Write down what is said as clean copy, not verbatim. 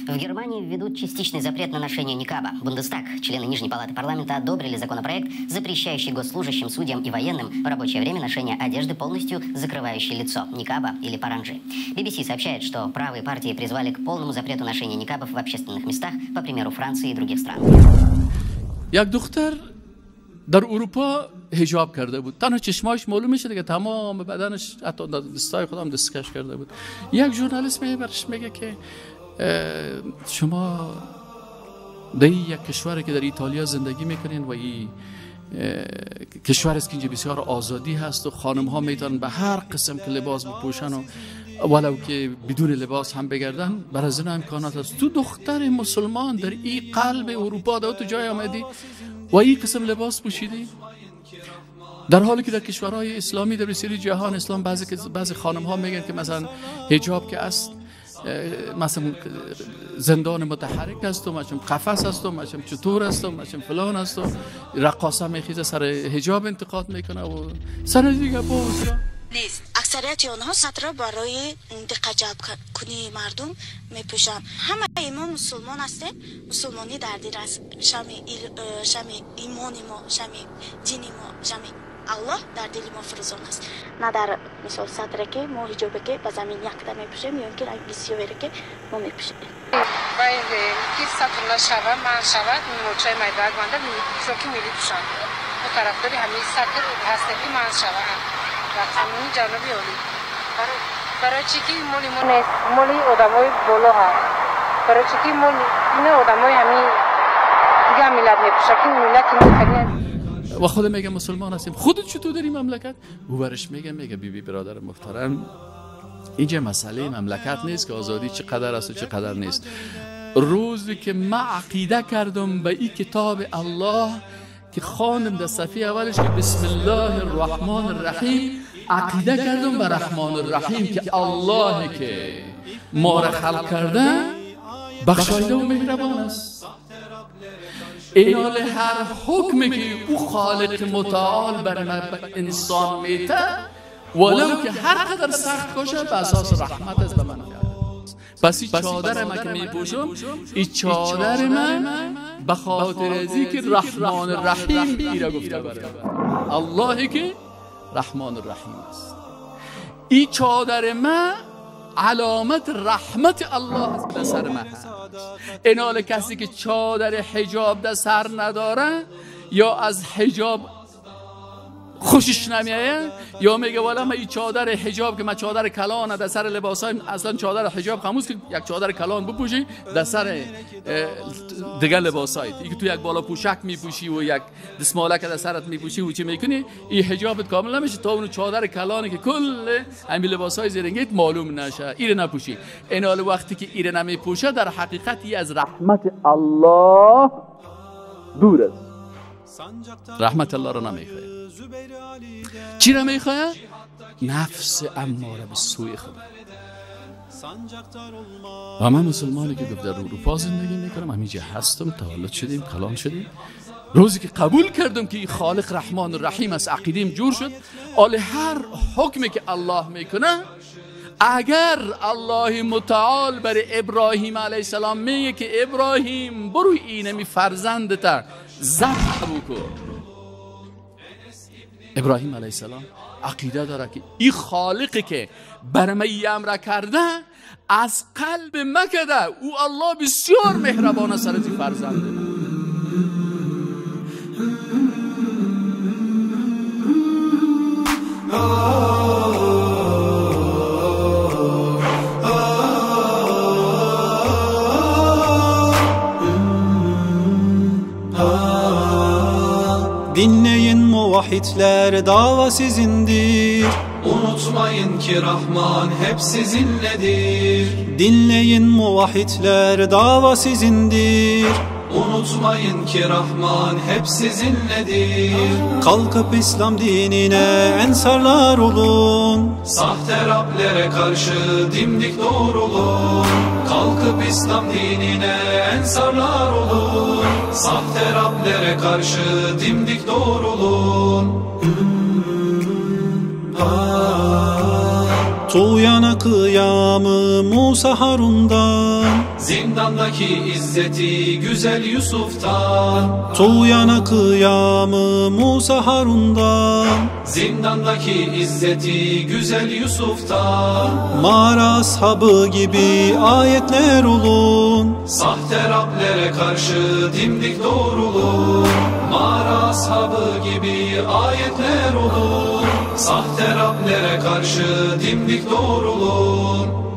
В Германии введут частичный запрет на ношение никаба. Бундестаг, члены Нижней палаты парламента, одобрили законопроект, запрещающий госслужащим, судьям и военным в рабочее время ношение одежды, полностью закрывающей лицо, никаба или паранджи. BBC сообщает, что правые партии призвали к полному запрету ношения никабов в общественных местах, по примеру Франции и других стран. یک دختر در اروپا حجاب کرده بود، تنها چشماش معلوم میشه که تمام بدنش، حتی دستای خودم دستکش کرده بود. یک ژورنالیست میگه برش، میگه که شما در یک کشوری که در ایتالیا زندگی میکنین و این کشور است که اینجا بسیار آزادی هست و خانم ها میتونن به هر قسم که لباس بپوشن و ولو که بدون لباس هم بگردن، برای زن امکانات هست. تو دختر مسلمان در این قلب اروپا در تو جای آمدی و این قسم لباس پوشیدی، در حالی که در کشورهای اسلامی در بسیاری جهان اسلام بعضی خانم ها میگن که مثلا حجاب که است مثلا زندان متحرک است و مثلا قفس است و مثلا چطور است و مثلا فلان است و رقاصه میخیزه سر حجاب انتقاد میکنه و سر دیگه باز نیست. اکثریت آنها سطر برای دقت جلب کنی مردم میپوشند. همه ما مسلمان هستیم، مسلمانی در دل است. شمع ایمان ما، شمع دین ما، شمع الله در دل ما فروزان است. نه در مثال سطر که ما حجابی که به زمین یکتا میپوشیم یا اینکه رنگ سیاهی که ما میپوشیم. باید که سطر نشود، من شود، موچای میدان بنده پوشاکی ملی پوشند. ما طرفدار همین سطر هستیم که من شود. رقصمونی جنوبی اولی. برای چی که مولی ما نیست، مولی آدمای بالا هست. برای چی که مولی این آدمای همین دیگه ملت میپوشه که ملت ما. و خود میگه مسلمان هستیم، خودت چطور در این مملکت؟ او برش میگه، میگه بی بی برادر محترم، اینجا مسئله مملکت نیست که آزادی چقدر است و چقدر نیست. روزی که من عقیده کردم به این کتاب الله که خواندم در صفحه اولش که بسم الله الرحمن الرحیم، عقیده کردم به رحمان الرحیم که الله که ما را خلق کرده بخشایده و مهربان است. اینال هر حکمی که او خالق متعال بر انسان میته، ولو که هر قدر سخت باشه، به اساس رحمت است به من. پس این چادر من که میپوشم، این چادر من به خاطر ازی که رحمان الرحیم ایرا گفته برای اللهی که رحمان الرحیم است. این چادر من علامت رحمت الله است در سر من هست. اینال کسی که چادر حجاب در سر نداره یا از حجاب خوشش نمیایه یا میگه والا من این چادر حجاب که من چادر کلان در سر لباسای، اصلا چادر حجاب خاموش که یک چادر کلان بپوشی در سر دیگه لباسایت، این که تو یک بالا پوشک میپوشی و یک دستمالک در سرت میپوشی و چی میکنی، این حجابت کامل نمیشه تا اون چادر کلانی که کل همین لباسای زیرنگیت معلوم نشه ایره نپوشی. این حال وقتی که ایره نمیپوشه، در حقیقت ای از رحمت الله دور است، رحمت الله رو نمیخواد. چی را میخواه؟ نفس اماره به سوی خدا. و من مسلمانی که در اروپا زندگی میکنم، همینجا هستم، تولد شدیم، کلان شدیم. روزی که قبول کردم که این خالق رحمان الرحیم است، عقیدیم جور شد. آله هر حکمی که الله میکنه، اگر الله متعال بر ابراهیم علیه السلام میگه که ابراهیم برو اینمی فرزندت ذبح بکن، ابراهیم علیه السلام عقیده داره که این خالقی که بر من امر کرده از قلب مکده، او الله بسیار مهربان است سر از فرزند من. Dinleyin muvahhidler, dava sizindir. Unutmayın ki Rahman hep sizinledir. Dinleyin muvahhidler, dava sizindir. Unutmayın ki Rahman hep sizinledir. Kalkıp İslam dinine ensarlar olun. Sahte Rablere karşı dimdik doğrulun. Kalkıp İslam dinine ensarlar olun. Sahte Rablere karşı dimdik doğrulun. Tuğyana kıyamı Musa Harun'dan, Zindandaki izzeti güzel Yusuf'tan. Tuğyana kıyamı Musa Harun'dan. Zindandaki izzeti güzel Yusuf'tan. Mağara ashabı gibi ayetler olun. Sahte Rablere karşı dimdik doğrulun. Mağara ashabı gibi ayetler olun. Sahte Rablere karşı dimdik doğrulun.